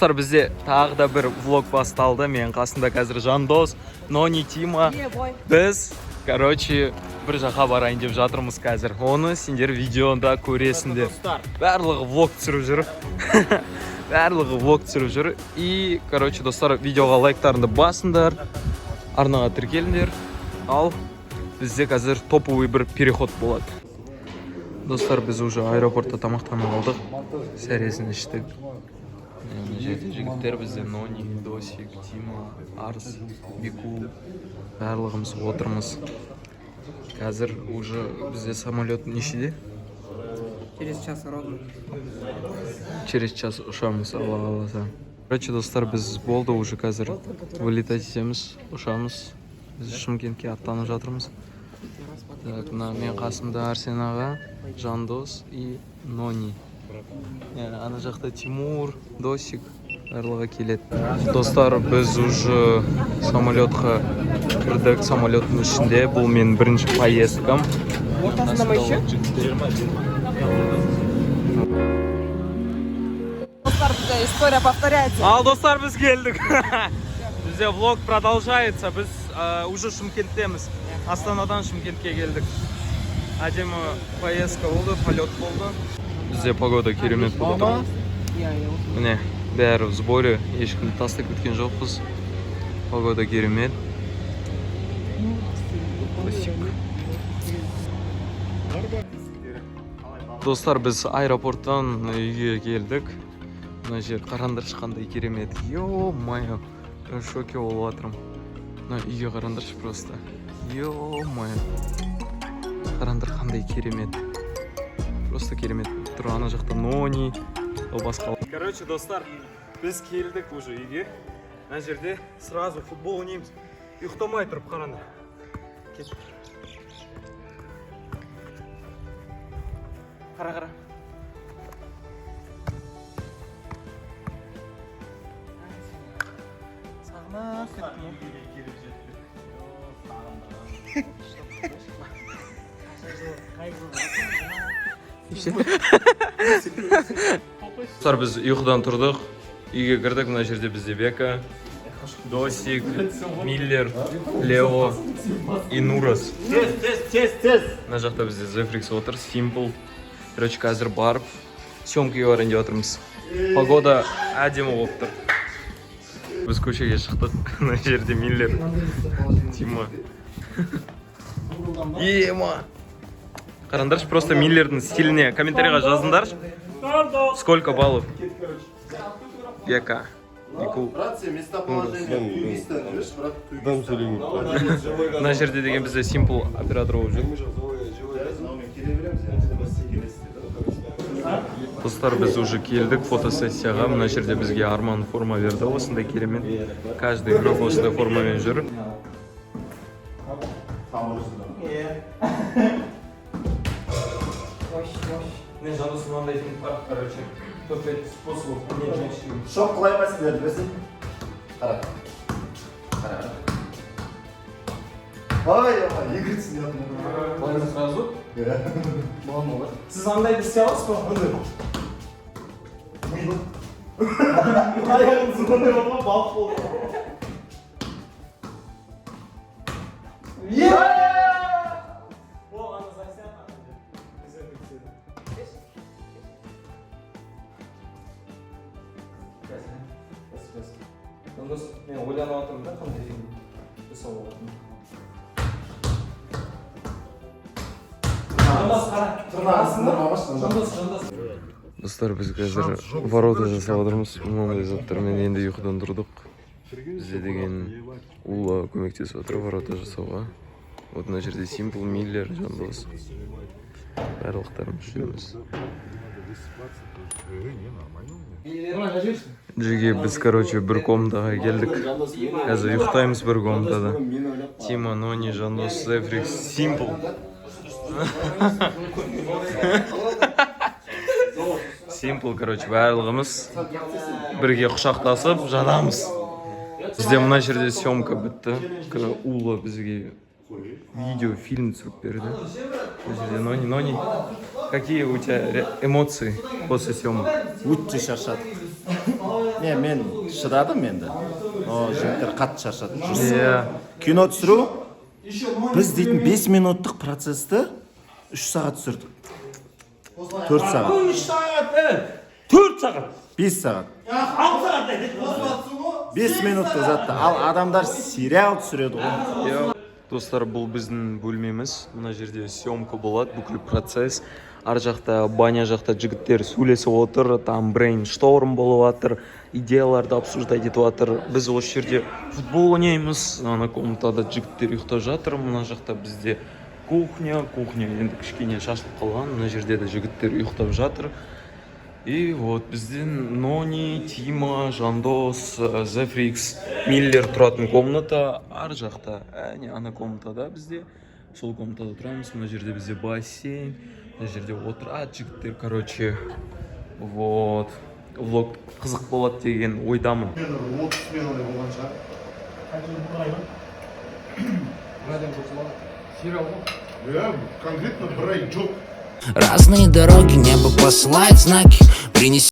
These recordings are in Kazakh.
Достар, бізде тағы да бір влог басталды. Менің қасымда қазір Жандос, Нони, Тима. Біз, короче, бір жаққа барайын деп жатырмыз қазір. Оны сендер видеода көресіңдер. Барлығы влог түсіріп жүр. Барлығы влог түсіріп жүр. И, короче, достар, видеоға лайктарыңды басыңдар. Арнаға тіркеліңдер. Ал бізде қазір топовый бір переход болады. Достар, біз уже аэропортта тамақтанып алдық. Сәресін іштік. Мына жерде жігіттер бізде: Нони, Досик, Тима, Арс, Бикул, барлығымыз отырмыз. Қазір уже бізде самолет нешеде? Через час ровно. Через час ұшамыз, Алла қаласа. Короче, достар, біз болды, уже қазір вылетать етеміз, ұшамыз. Біз Шымкентке аттанып жатырмыз. Так, мына мен қасымда Арсен аға, Жандос и Нони. Ана жақта Тимур, Досик, барлығы келеді. Достар, біз уже самолетқа кірдік, самолеттің ішінде. Бұл менің бірінші поездкам. Ортасында ма еще? Жігіттер. Достар, бізде история повторяется. Ал, достар, біз келдік. Бізде влог продолжается. Біз уже Шымкенттеміз. Астанадан Шымкентке келдік. Әдемі поездка болды, полет болды. Бізде погода керемет болып тұр. Міне, бәрі в сборе, ешкімді тастап кеткен жоқпыз. Погода керемет. Досик. Достар, біз аэропорттан үйге келдік. Мына жер қараңдаршы, қандай керемет. Ё-моё, в шоке болып жатырмын. Мына үйге қараңдаршы просто. Ё-моё. Қараңдар, қандай керемет. Просто керемет болып тұр. Ана жақта Нони, ол басқа. Короче, достар, біз келдік уже үйге. Мына жерде сразу футбол ойнаймыз. Ұйықтамай тұрып, қараңдар. Кеттік. Қара, қара. Сағынып кеттім ғой. Достар, біз ұйқыдан тұрдық, үйге кірдік. Мына жерде бізде Бека, Досик, Миллер, Лео и Нурас. Тез, тез, тез, тез. Мына жақта бізде Зефрикс отыр, Симпл. Короче, қазір барып съемкаға барайын деп жатырмыз. Погода әдемі болып тұр. Біз көшеге шықтық. Мына жерде Миллер, Тима. Ема, қараңдаршы просто Миллердің стиліне. Комментарийға жазыңдаршы, сколько баллов. Бека, Бикул. Брат, сен местоположение Туйгистен жүрші, брат. Дам сөйлемейді. Мына жерде деген бізде Симпл оператор болып жүр. Мен келе береміз енді, келесіде. Достар, біз уже келдік фотосессияға. Мына жерде бізге Арман форма берді осындай керемет. Каждый игрок осындай формамен жүр. Мен Жандос мынандай фильм бар, короче, топ 5 способов понять женщину. Шок қылай ма сендерді, білсең? Қара. Қара, қара. Ай, ай, екі рет түсінетін. Былай сразу. Иә. Сіз андайды істей аласыз ба? Мындай. Аяғыңыз мындай болды ма? Балық болды. О, ана засян. Жандос, мен ойланып жатырмын да, қандай фильм жасауға болатынын. Жандос, қара. Тырнағын сындырмағаш. Жандос, Жандос. Достар, біз қазір ворота жасап жатырмыз мынандай заттармен. Енді ұйқыдан тұрдық. Бізде деген Ула көмектесіп жатыр ворота жасауға. Вот мына жерде Симпл, Миллер, Жандос, барлықтарымыз жүрміз. Жеге, біз, короче, бір комнатаға келдік. Қазір ұйықтаймыз бір комнатада. Тима, Нони, Жандос, Зефрикс, Симпл. Симпл, короче, барлығымыз бірге құшақтасып жатамыз. Бізде мына жерде съемка бітті. Ула бізге видео фильм түсіріп берді. Мына жерде Нони. Нони, какие у тебя эмоции после съемок? Өте шаршадық. Не, мен шыдадым енді. Но жігіттер қатты шаршады. Иә. Кино түсіру, біз дейтін, 5 минуттық процессті 3 сағат түсірдік. 4 сағат. 3 сағат, 4 сағат. 5 сағат. 6 сағат айтайық. 5 минуттық затты. Ал адамдар сериал түсіреді ғой. Достар, бұл біздің бөлмеміз. Мына жерде съемка болады, бүкіл процесс. Ар жақта, баня жақта жігіттер сөйлесіп отыр, там брейншторм болып жатыр, идеяларды обсуждать етіп жатыр. Біз осы жерде футбол ойнаймыз. Ана комнатада жігіттер ұйықтап жатыр. Мына жақта бізде кухня, кухня енді кішкене шашылып қалған. Мына жерде де жігіттер ұйықтап жатыр. И вот бізден Нони, Тима, Жандос, Зефрикс, Миллер тұратын комната ар жақта. Әне ана комнатада бізде. Сол комнатада тұрамыз. Мына жерде бізде бассейн. Мына жерде отырады жігіттер, короче. Вот. Влог қызық болады деген ойдамын. 30 сменадай болған шығар. Иә, конкретно бір ай жоқ. Разные дороги, небо посылает знаки. Принеси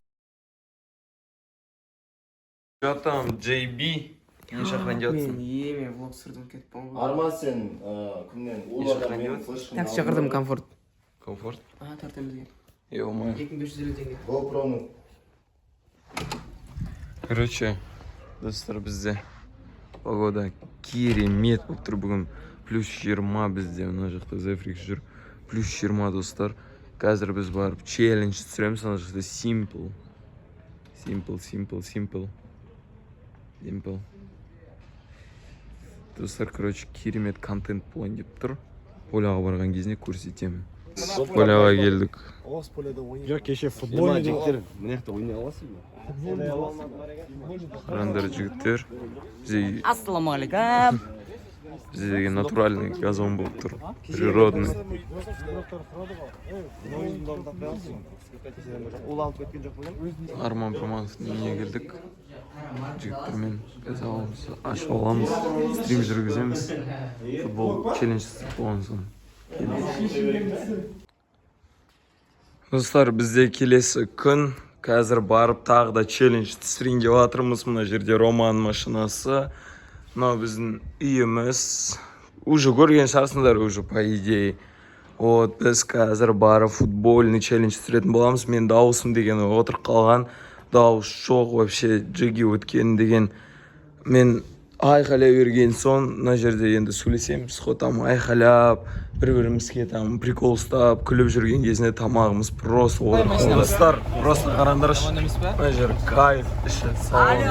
Что там, JB? Не шақырайын деп жатсың? Мен еме влог түсірдім, кетіп ғой. Арман, сен кімнен? Олардан менің Такси шақырдым, комфорт. Комфорт? А, тартамыз бізге. Ё-моё. 2550 теңге. GoPro-ның. Короче, достар, бізде погода керемет болып тұр бүгін. Плюс 20 бізде, мына жақта Зефрикс жүр. Плюс 20, достар. Қазір біз барып челлендж түсіреміз ана жақта. Simple. Simple, simple, simple. Simple. Достар, короче, керемет контент болайын деп тұр. Поляға барған кезінде көрсетемін. Поляға келдік. Жоқ, кеше футбол Жігіттер, мына жақта ойнай аласың ба? Қараңдар, жігіттер. Бізде Ассалаумағалейкум. Бізде деген натуральный газон болып тұр. Природный. Ол алып кеткен жоқ па? Арман Пірмановтың үйіне келдік. Жігіттермен қазір аламыз, ашып аламыз, стрим жүргіземіз. Футбол челлендж істеп болған соң. Достар, бізде келесі күн. Қазір барып тағы да челлендж түсірейін деп жатырмыз. Мына жерде Роман машинасы. Мынау біздің үйіміз. Уже көрген шығарсыңдар уже, по идее. Вот, біз қазір барып футбольный челлендж түсіретін боламыз. Мен дауысым деген отырып қалған. Дауыс жоқ вообще, джиги өткен деген. Мен айқайлай берген соң, мына жерде енді сөйлесеміз ғой, там айқайлап, бір бірімізге там прикол ұстап күліп жүрген кезінде тамағымыз просто отырып қалды. Достар, просто қараңдаршы, мына жер кайф, іші салон.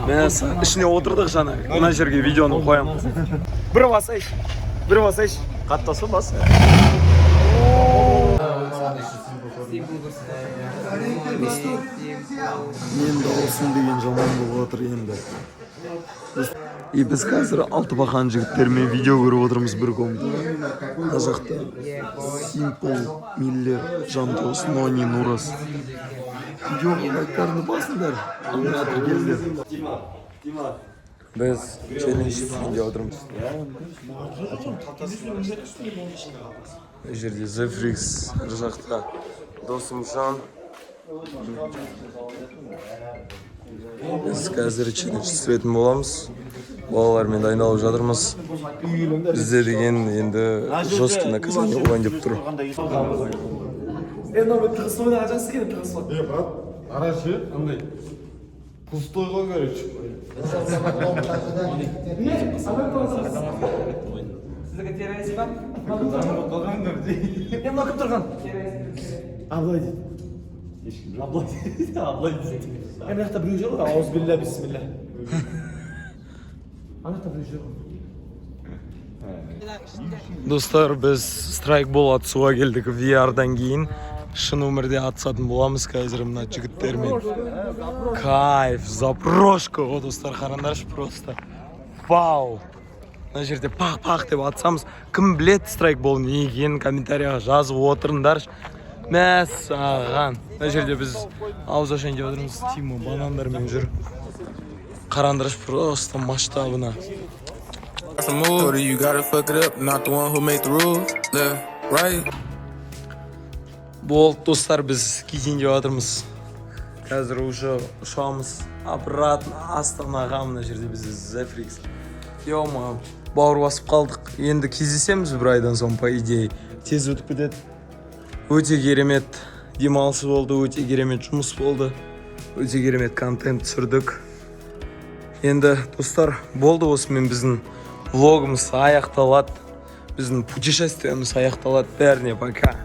Мәссаған, ішіне отырдық жаңа. Мына жерге видеоны қоямын. Бір басайшы, бір басайшы. Қатты басса, бас. Simple көрсетті. Мен дауысым деген жаман болып отыр енді. И біз қазір Алтыбақан жігіттермен видео көріп отырмыз бір комнатада. Мына жақта Симпл, Миллер, Жандос, Нони, Нурас. Видеоға лайктарыңды басыңдар. Ана тіркеліңдер. Біз челлендж түсірейін деп отырмыз. Мына жерде Зефрикс, ар жақта Досымжан. Біз қазір челлендж түсіретін боламыз. Балалармен дайындалып жатырмыз. Бізде деген енді жесткий наказание болайын деп тұр. Е, мынау тығысып ойнаған жақсы екен, тығысып. Е, брат, ара ше, андай пустой ғой, короче. Сіздікі террорист па? Е, мынау кім тұрған? Абылай дейді. Ешкім. Абылай дейді. Абылай дейді. Е, мына жақта біреу жүр ғой. Аузубилля, бисмилля. Ана жақта біреу жүр ғой. Достар, біз страйкбол атысуға келдік. VR-дан кейін шын өмірде атысатын боламыз қазір мына жігіттермен. Кайф, заброшка ғой, достар, қараңдаршы, просто вау. Мына жерде пах пах деп атсамыз. Кім біледі страйкбол не екенін, комментарияға жазып отырыңдаршы. Мәссаған, мына жерде біз ауыз ашайын деп отырмыз. Тима банандармен жүр. Қараңдаршы просто масштабына. Some move, you gotta fuck it up. Not the one who made the rules. Left, right. Болды, достар, біз кетейін деп жатырмыз. Қазір уже ұшамыз обратно Астанаға. Мына жерде бізде Зефрикс. Ё, бауыр басып қалдық. Енді кездесеміз бір айдан соң, по идее. Тез өтіп кетеді. Өте керемет демалыс болды, өте керемет жұмыс болды. Өте керемет контент түсірдік. Енді, достар, болды, осымен біздің влогымыз аяқталады. Біздің путешествиеміз аяқталады. Бәріне пока.